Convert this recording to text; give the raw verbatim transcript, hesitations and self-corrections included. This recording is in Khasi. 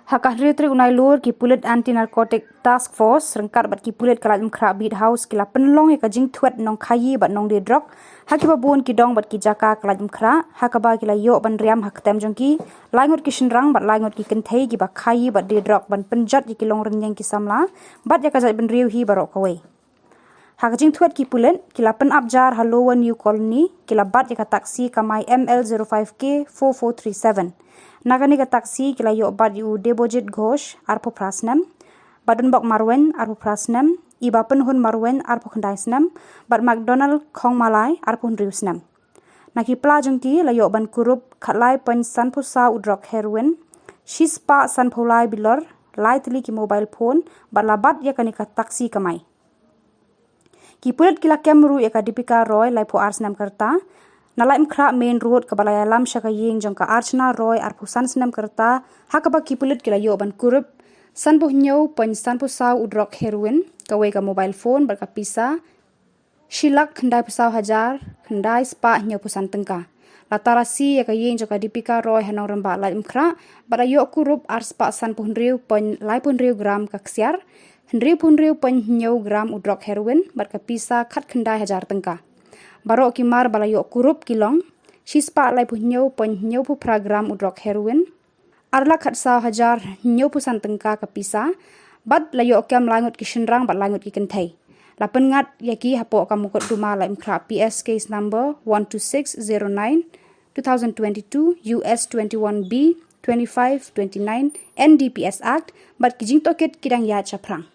Ha ka hynriew tarik u Nailur, ki pulit Anti Narcotic Task Force ryngkat bad ki pulit ka Laitumkhrah Beat House ki la pynlong ïa ka jingthwet nongkhaïi bad nongdie drok ha kiba bun ki dong bad ki jaka ka Laitumkhrah, ha kaba ki la ïoh ban riam ha ktem jong ki lai ngut ki shynrang bad lai ngut ki kynthei kiba khaïi bad die drok ban pynjot ïa ki longrynïeng ki samla bad ïa ka jaitbynriew hi baroh kawei. Ha ka jingthwet ki pulit, ki la pynap jar ha Lower New Colony, ki la bat ïa ka taxi kamai M L zero five K four four three seven. Na kane ka taxi ki la ïoh bat ïa u Debojit Ghosh, arphew phra snem, Badonbok Marwein, arphew phra snem, Ibapynhun Marwein, arphew khyndai snem, bad McDonald Khongmalai, arphew hynriew snem. Na ki pla jong ki la ïoh ban kurup khatlai point sanphew saw u drok heroin, shispah sanphew lai bilor, lai tylli ki mobile phone, bad la bat ïa kane ka taxi kamai. Ki pulit ki la kem ruh ïa ka Deepika Roy, laiphew ar snem ka rta, na Laitumkhrah Main Road kaba la ïalam sha ka ïing jong ka Archana Roy, arphew san snem ka rta, ha kaba ki pulit ki la ïoh ban kurup sanphew hynñiew point sanphew saw u drok heroin, kawei ka mobile phone bad ka pisa shi lak khyndai phew saw hajar khyndai spah hynñiew phew san tyngka. La tarasi ïa ka ïing jong ka Deepika Roy ha Nongrymbah Laitumkhrah, bad la ïoh kurup arspah sanphew hynriew point laiphew hynriew gram ka ksiar, hynriewphew hynriew point hynñiew gram u drok heroin, bad ka pisa khatkhyndai hajar tyngka. Baroh ki mar ba la ïoh kurup ki long, shispah laiphew hynñiew point hynñiewphew phra gram u drok heroin, ar lak khatsaw hajar hynñiewphew san tyngka ka pisa, bad la ïoh kem lai ngut ki shynrang bad lai ngut ki kynthei. La pynngat ïa ki hapoh ka mukotduma Laitumkhrah P S case number one two six zero nine two thousand twenty-two U S twenty-one B twenty-five twenty-nine N D P S Act, bad ki jingtohkit ki dang ïaid shaphrang.